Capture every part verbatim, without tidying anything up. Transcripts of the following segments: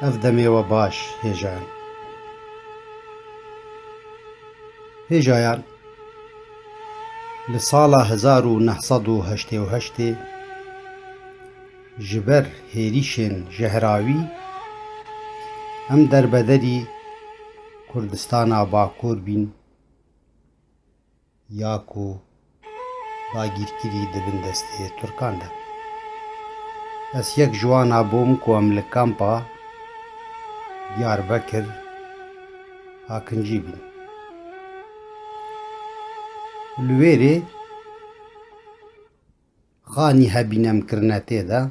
Ev demê we baş hêjayan. Hêjayan, li sala hezar û neh sed û heştê û heştê ji ber hêrîşên jehrawî em derbederî Kurdistana Bakur bîn, ya ku dagîrkirî di bin destê Tirkan de. Ez yek ji wana bûm ku em li kampa Diyarbekir Hakincî bîn. Li wêrê xanî hebîn em kirine tê de.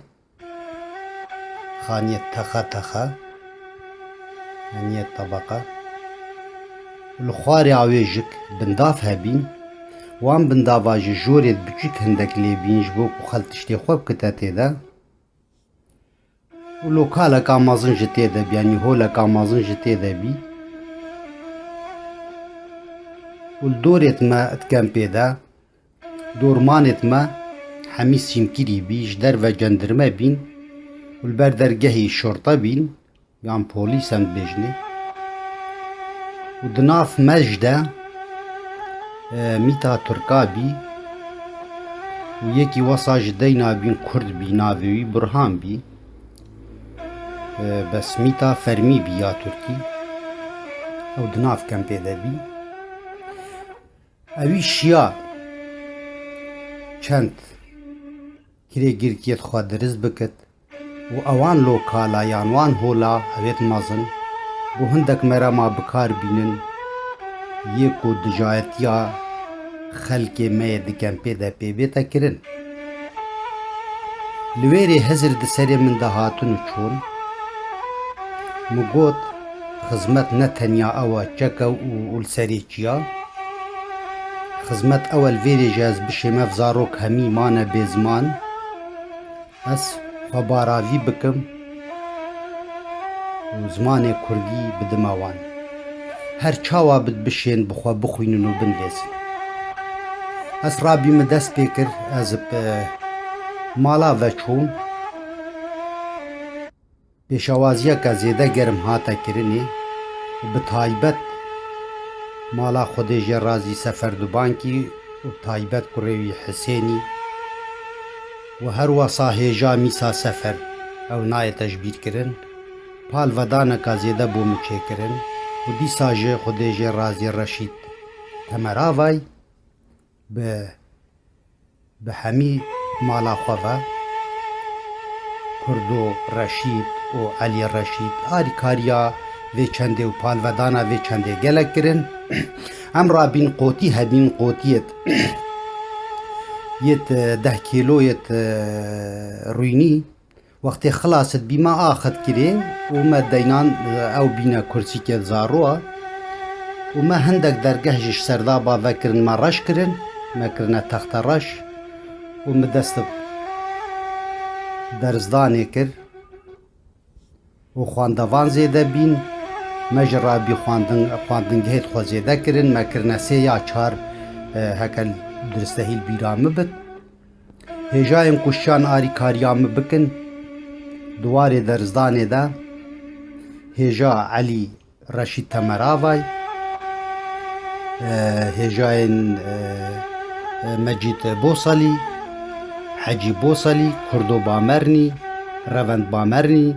Xaniyê texe texe, yanî yê tebeqe. Li xwarê awê jik bindav hebîn. Wan bindava ji jorê biçûk hindek lê bîn ji bo ku xel tiştê xwe bikite tê de. Û lokaleka mezin ji tê de bî, yanî holeka mezin ji tê de bî. Û li dorê me di kempê de, dormanêt me hemî sîmkirî bî, ji derve cendirme bîn û li ber dergehî şorte bîn, yan polîs em dibêjinê. Û di nav me jî de, e, mîta Tirka bî û yekî wesa ji deyna bîn Kurd bî, navê wî Burhan bî. E, bes mîta fermî bî ya Tirkî. Ew di nav kempê de bî. Ewî şiya çend kirêgirkiyêt xwe dirist bikit û ewan lokala yan wan hola ewêt mezin bo hindek merema bikar bînin yê ku dijayetiya xelkê me yê di kempê de pê bête kirin. Li wêrê hizir di serê min de hatin û çûn. Min got, xizmet ne tenya ew e çek e û, û li serê çiya. Xizmet ew e li vêrê jî ez bişêm, ev zarok hemî mane bê ziman. Ez xwe baravî bikim û zimanê kurdî bidime wan. Her çawa bid bişên bi xwe bixwînin û binivîsin. Ez rabî min dest pê kir, ez bi mala ve çûm. Pêşewaziyeke zêde germ hate kirinê û bi taybet mala Xwedê jê razî Sefer Dubankî û taybet kurê wî Hisênî û her wesa hêja Mîsa Sefer, ew nayête ji bîr kirin, palvedaneka zêde bo min çêkirin û dîsa jî Xwedê jê razî Reşîd Temeravay bi, bi hemî mala xwe ve, Kurdo Reşîd û Elî Reşîd, arîkariya vê çendê û palvedana vê çendê gelek kirin. Em rabîn qotî hebîn qotiyêt yêt deh kîloyêt rûynî. Wextê xilas dibî me axit kirê û me deynan, e, ew bîne kursîkê zaroa û me hindek dergeh jî ji serdaba vekirin, me reş kirin, me kirine texte reş û min dest bi derzdanê kir û xwendevan zêde bîn. Me ji rabî xwendin-, xwendingehêt xwe zêde kirin, me kirine sê ya çar, e, heke diristehî li bîra min bit. Hêjayên ku şiyan arîkariya min bikin, di warê derzdanê de hêja Elî Reşîd Temeravay, e, hêjayên, e, e, Mecîd Bosalî, Hecî Bosalî, Kurdo Bamernî, Revend Bamernî,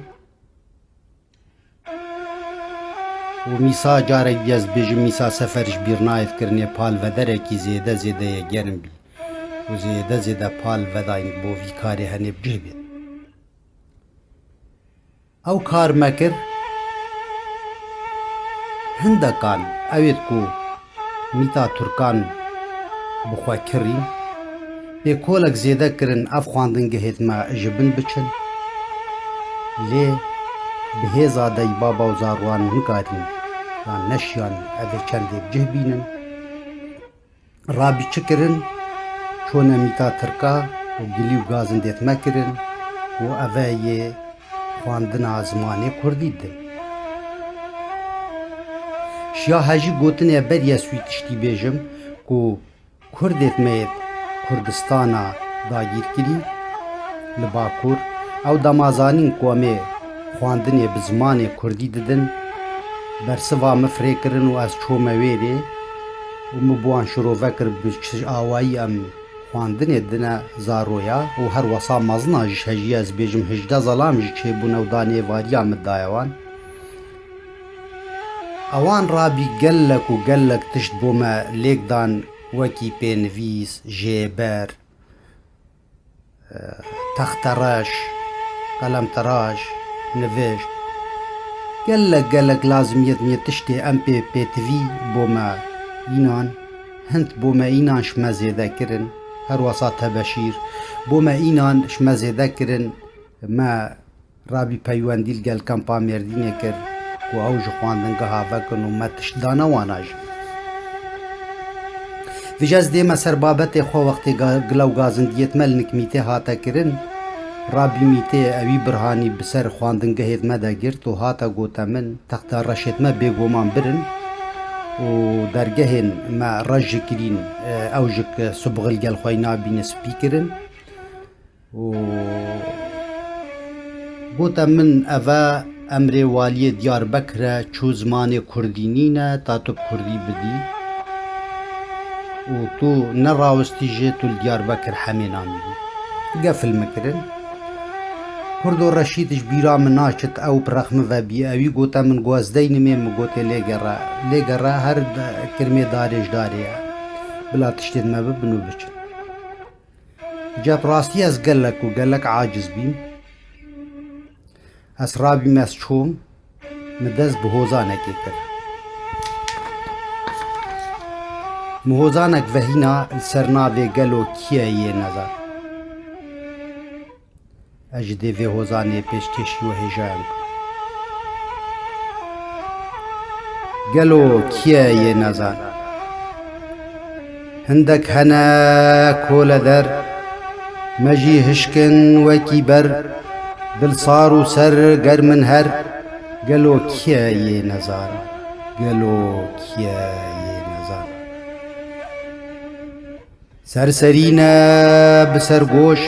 û Mîsa, carek dî ez dibêjim, Mîsa Sefer ji bîr nayê kirinê palvederekî zêde zêde yê germ bî û zêde zêde pal vedayîn bo vî karê henê bi cih bêt. Ew kar me kir, hindekan ewêt ku mîta Turkan bi xwe kirîn, pêkolek zêde kirin ev xwendingehêt me ji bin biçin. Lê bi hêza deybaba û zaroan nikarîn yan neşiyan evê çendê bi cih bînin. Rabî çi kirin? Çûne mîta Tirka û gilî û gazindêt me kirin ku eve yê xwendina zimanê kurdî didin. Şiya hejî gotinê berî ez wî tiştî bêjim ku kurdêt me yêt Kurdistana dagîrkirî li Bakur, ew dema zanîn ku em ê xwendinê bi zimanê kurdî didin, bersiva min firê kirin û ez çûme wêrê û min bi wan şirove kir bi çi awayî em xwendinê didine zaroya û her wesa mezina jî hejî ez bêjim hejdeh zelam jî çêbûne û danê êvariya min daye wan. Ewan rabî gelek û gelek tişt bo me lêk dan wekî pênivîs, jêber, textereş, qelemteraş, nivişt. Gelek gelek lazimiyet niyê tiştê em pê pêtivî bo me înan, hind bo me înan ji me zêde kirin, her wesa tebeşîr bo me înan ji me zêde kirin, me rabî peywendî li gel kampa Mêrdînê kir ku ew ji xwendingeha vekin û me tişt dane wana jî. Vêca ez dême ser babetê xwe wextê ga-, gila û gazindiyêt me li nik mîtê hate kirin. Rabî mîtê ewî birhanî bi ser xwendingehêt me de girt û hate gote min, texta reşêt me bêguman birin û dergehên me reş ji kirîn, e, ew jik subxil gel xwe yî nabîne spî kirin. û gote min, eve emrê waliyê Diyarbekir e, çû zimanê kurdî nîne, ta tu bi kurdî bidî û tu nerawistî jê, tu li Diyarbekir hemê namînî. Gefil min kirin. Kurdo Reşîd ji bîra min naçit, ew bi rex min ve bî. Ewî gote min, got, ez deynimê, min gotê, lê gere, lê gere, her de-, kirmê darê ji darê ye. Bila tiştên me bibin û biçin. Cep rastî ez gelek û gelek aciz bîm. Ez rabîm, ez çûm, min dest bi hozanekê kir. Min hozanek vehîna li ser navê Gelo Kî Ye Yê Nezan. Ez ji dê vê hozanê pêşkêşî we hêjayan bikim. Gelo kî ye yê nezan? Hindek hene kole der, me jî hişkin wekî ber, dil sar û ser germ in her. Gelo kî ye yê nezan? Gelo kî ye yê nezan? Serserî ne bi sergoş,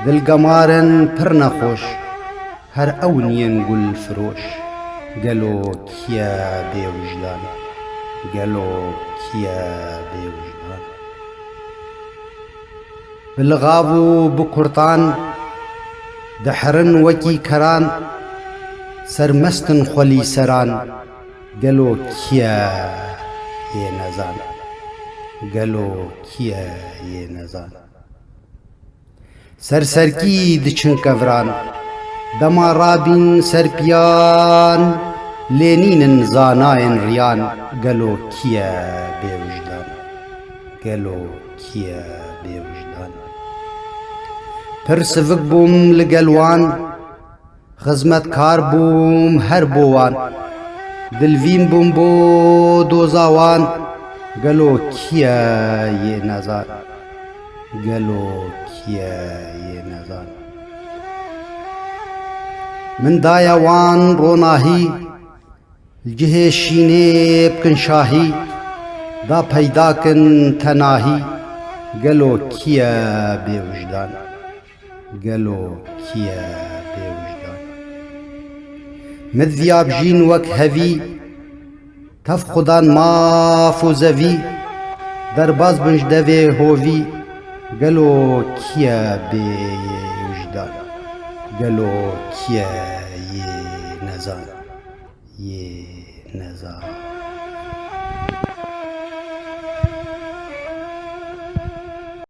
dil gemar in pir nexweş, her ew niyên gul firoş. Gelo kî ye bêwijdan? Gelo kî ye bêwijdan? Bi lixav û bi kurtan diherin wekî keran, sermest in xwelî seran. Gelo kî ye yê nezan? Gelo kî ye yê nezan? Serserkî diçin keviran, dema rabîn ser piyan, lê nînin zanayên riyan. Gelo kî ye bêwijdan? Gelo kî ye bêwijdan? Pir sivik bûm li gel wan, xizmetkar bûm her bo wan, dilvîn bûm bo doza wan. Gelo kî ye yê nezan? Gelo kî ye yê nezan? Min daye wan ronahî, li cihê şînê bikin şahî, da peyda kin tenahî. Gelo kî ye bêwijdan? Gelo kî ye bêwijdan? Min viya bijîn wek hevî, tev xudan maf û zevî, derbaz bin ji devê hovî. Gelo kî ye bêwijdan? Gelo kî ye yê nezan? Yê nezan.